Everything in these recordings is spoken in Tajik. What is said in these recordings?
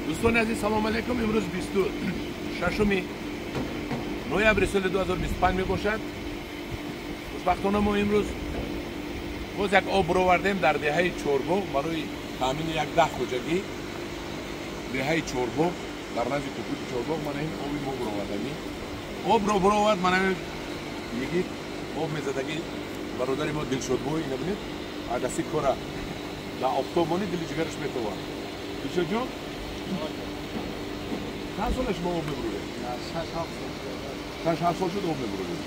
Дӯстони азиз, салом алейкум. Имрӯз 26 ноябри соли 2025 мебошад. Хушбахтона мо имрӯз боз як об баровардем дар деҳаи Чорбоғ барои таъмини як 10 хоҷагӣ. Деҳаи Чорбоғ дар назди кӯпруки Чорбоғ мана ин оби мо баровардагӣ. Обро баровард мана йигит об мезадагӣ бародари мо Дилшодбой, ина бинед, адаси кора дар офтоб монӣ дили ҷигараш метовад. Дилшодҷон, чанд сола шумо об мебуред? 6-7 сол шуд об мебуред.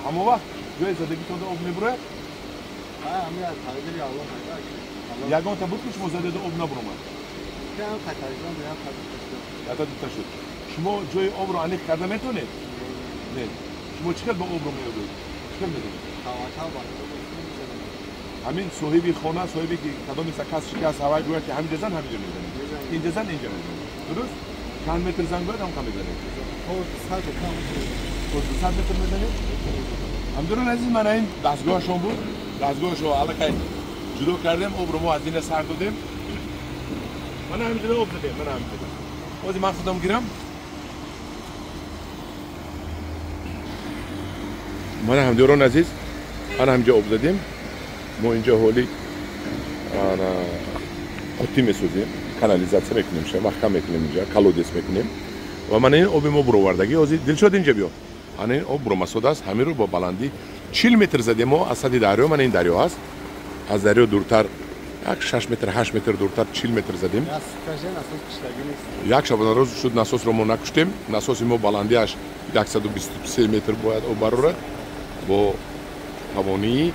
Ҳамон вақт ҷои задагитонда об мебурад? Ягонта буд ки шумо задеда об набуромад? Ята дута шуд. Шумо ҷои обро аниқ карда метавонед? Не. Шумо чӣ хел ба обро меёбед? Чӣ хел медонед? Ҳамин соҳиби хона, соҳибе ки кадоми кас шикаст, ҳавай гӯяд ки ҳаминҷа зан, ҳаминҷа мезанед. Инҷа зан, инҷа мезанед. Дуруст? Чанд метр зан гӯяд, ҳам мезанед? То 200 метр мезанед? Ҳамдурон азиз, мана ин дастгоҳашон буд. Дастгоҳашро аллакай ҷудо кардем, обро мо аз ина сар додем. Мана ҳаминҷода об задем, мана ҳаминҷода. Ҳозир ман худам гирам. Мана ҳамдиёрон азиз, ана ҳаминҷа об задем. Мо инҷа ҳоли ана қуттӣ месозем, канализатсия мекунем, маҳкам мекунем инҷа, колодец мекунем. Ва мана ин оби мо буровардагӣ. Ҳозир Дилшод инҷа биё. Ана ин об буромасода аст. Ҳаминро бо баландӣ 40 метр задем мо аз сатҳи дарё. Мана ин дарё ҳаст. Аз дарё дуртар як 6 метр, 8 метр дуртар 40 метр задем. Як шабонарӯз шуд насосро мо накуштем. Насоси мо баландиаш 123 метр бояд об барорад бо тавонии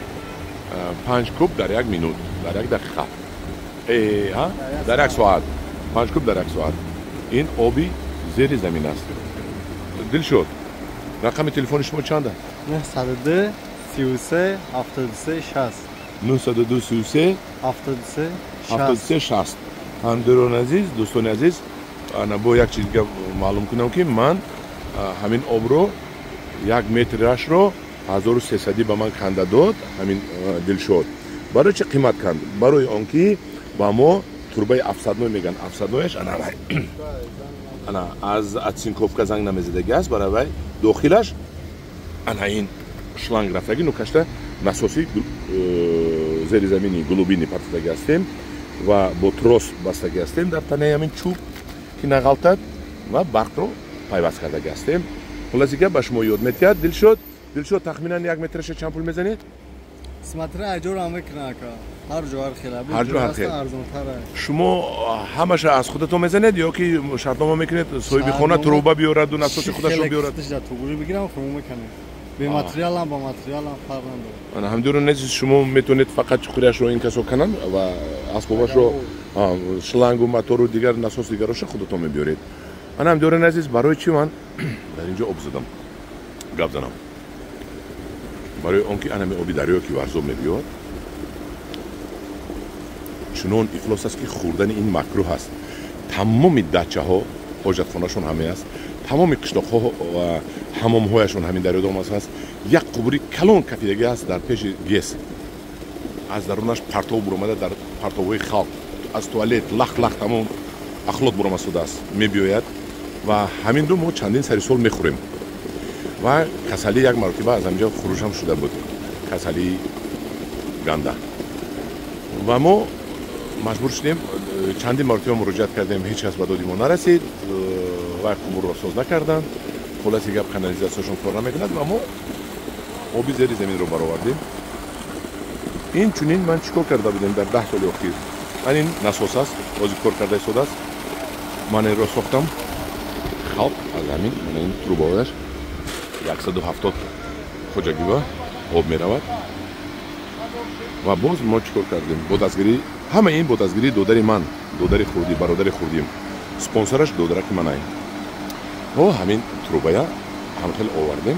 5 куб дар як минут, дар як дақиқа. Дар як соат. 5 куб дар як соат. Ин оби зери замин аст. Дилшод, рақами телефони шумо чанд аст? 902 33 73 60. 902 33 73 73 60. Ҳамдиёрон азиз, дӯстони азиз, ана бо як чиз дига маълум кунам ки ман ҳамин обро як метрашро 1300 ба ман канда дод ҳамин Дилшод. Барои чӣ қимат канд? Барои он ки ба мо турбаи афсадной мегӯянд. Афсаднояш ана ана аз оцинковка занг намезадаги аст, барои вай дохилаш ана ин шланг рафтаги, нукашта насоси зеризамини глубини партодаги ҳастем ва бо трос бастаги ҳастем дар танаи ҳамин чӯб ки нағалтад ва барқро пайваст кардаги ҳастем. Хулоси гап ба шумо ёд метиҳад Дилшод. Дилшод, тахминан як метраша чанд пул мезанед? Смотря аҷора мекунад ака. Ҳар ҷо ҳар хел. Ҳар ҷо ҳар хел. Шумо ҳамаша аз худатон мезанед ё ки шартнома мекунед соҳиби хона труба биёраду насоси худашро биёрад? Тугурӣ бигирам, хурмо мекунем. Бе материалам, ба материалам фарқ надорад. Ана ҳамдиёрон азиз, шумо метавонед фақат чуқурияшро ин касо кананд ва асбобашро, шлангу, мотору дигар насос дигароша худатон мебиёред. Ана ҳамдиёрон азиз, барои чӣ ман дар инҷо об задам? Гап занам. Барои он ки анами оби дарё ки Варзоб мебиёд, чунон ифлос аст ки хӯрдани ин макрӯҳ аст. Тамоми дачаҳо ҳоҷатхонашон ҳаме аст, тамоми қишлоқҳо ва ҳамомҳояшон ҳамин дарёдом аст. Як қубури калон кафидагӣ аст дар пеши ГЭС. Аз дарунаш партов буромада, дар партовҳои халқ аз туалет лах-лах тамом ахлот буромасудааст, мебиёяд ва ҳаминро мо чандин сари сол мехӯрем. Ва касалӣ як маротиба аз ҳаминҷо хурӯшам шуда буд, касалии ганда. Ва мо маҷбур шудем, чандин маротиба муроҷиат кардем, ҳеҷ кас ба доди мо нарасид ва қубурро соз накарданд. Хулоси гап, канализатсияшон кор намекунад ва мо оби зери заминро баровардем. Ин чунин ман чӣ кор карда будем дар 10 соли охир? Ман ин насос аст, ҳозир кор карда истодааст. Ман инро сохтам. Халқ аз ҳамин мана ин трубаҳояш 170 хоҷагиба об меравад. Ва боз мо чӣ кор кардем? Бо дастгирӣ, ҳама ин бо дастгирии додари ман, додари хурдӣ, бародари хурдим, спонсораш додараки манай. Мо ҳамин трубая ҳамхел овардем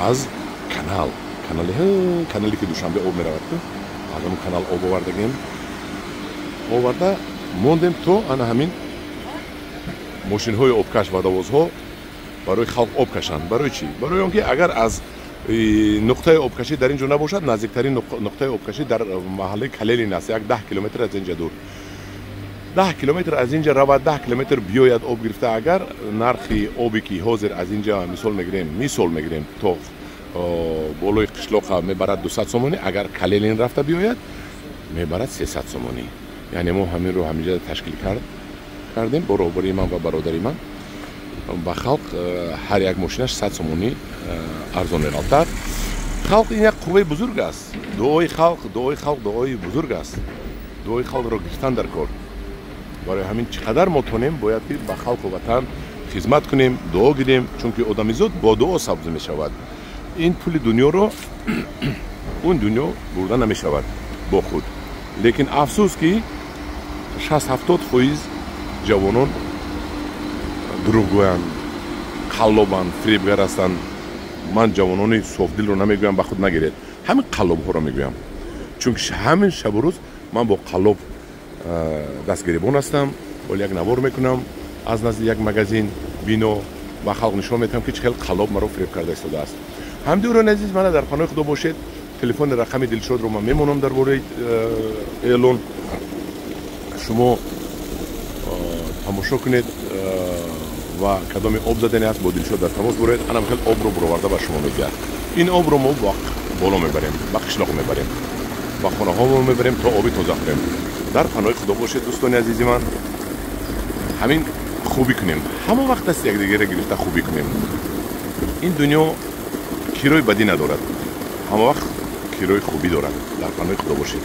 аз канал, канале ки Душанбе об меравад, аз ҳамон канал об овардагем. Оварда мондем то ана ҳамин мошинҳои обкаш ва давозҳо барои халқ об кашанд. Барои чӣ? Барои он ки агар аз нуқтаи обкашӣ дар ин ҷо набошад, наздиктарин нуқтаи обкашӣ дар маҳаллаи Калелин аст, як 10 километр аз ин ҷо дур. 10 километр аз инҷа равад, 10 километр биёяд об гирифта. Агар нархи обе ки ҳозир аз инҷа мисол мегирем, то болои қишлоқа мебарад 200 сомонӣ, агар Калилин рафта биёяд, мебарад 300 сомонӣ. Яъне мо ҳаминро ҳаминҷа ташкил кардем бо роҳбарии ман ва бародари ман. Ба халқ ҳар як мошинаш 100 сомонӣ арзон меғалтад. Халқ ин як қувваи бузург аст. Дуои халқ, дуои халқ дуои бузург аст. Дуои халқро гирифтан дар кор. Барои ҳамин чӣ қадар мо тонем, бояд ки ба халқу ватан хизмат кунем, дуо гирем, чунки одамизод бо дуо сабз мешавад. Ин пули дунёро он дунё бурда намешавад бо худ. Лекин афсӯс, ки 60-70% ҷавонон дурӯғгӯянд, қаллобанд, фиребгар ҳастанд. Ман ҷавонони софдилро намегӯям, ба худ нагиред, ҳамин қаллобҳоро мегӯям, чунки ҳамин шабу рӯз ман бо қаллоб дастгирибон ҳастам. Ҳол як навор мекунам аз назди як магазин бино ба халқ нишон медиҳам, ки чӣ хел қаллоб маро фиреб карда истодааст. Ҳамдиёрони азиз, мана дар паноҳи Худо бошед. Телефони рақами Дилшодро ман мемонам дар бораи эълон. Шумо тамошо кунед ва кадоми об задане аст, бо Дилшод дар тамос буред. Анам хел обро буроварда ба шумо медиҳад. Ин обро мо боло мебарем, ба қишлоқ мебарем, ба хонаҳомо мебарем, то оби тоза хӯрем. Дар паноҳи Худо бошед, дӯстони азизи ман. Ҳамин хубӣ кунем, ҳама вақт дасти якдигарро гирифта хубӣ кунем. Ин дунё кирои бадӣ надорад, ҳама вақт кирои хубӣ дорад. Дар паноҳи Худо бошед.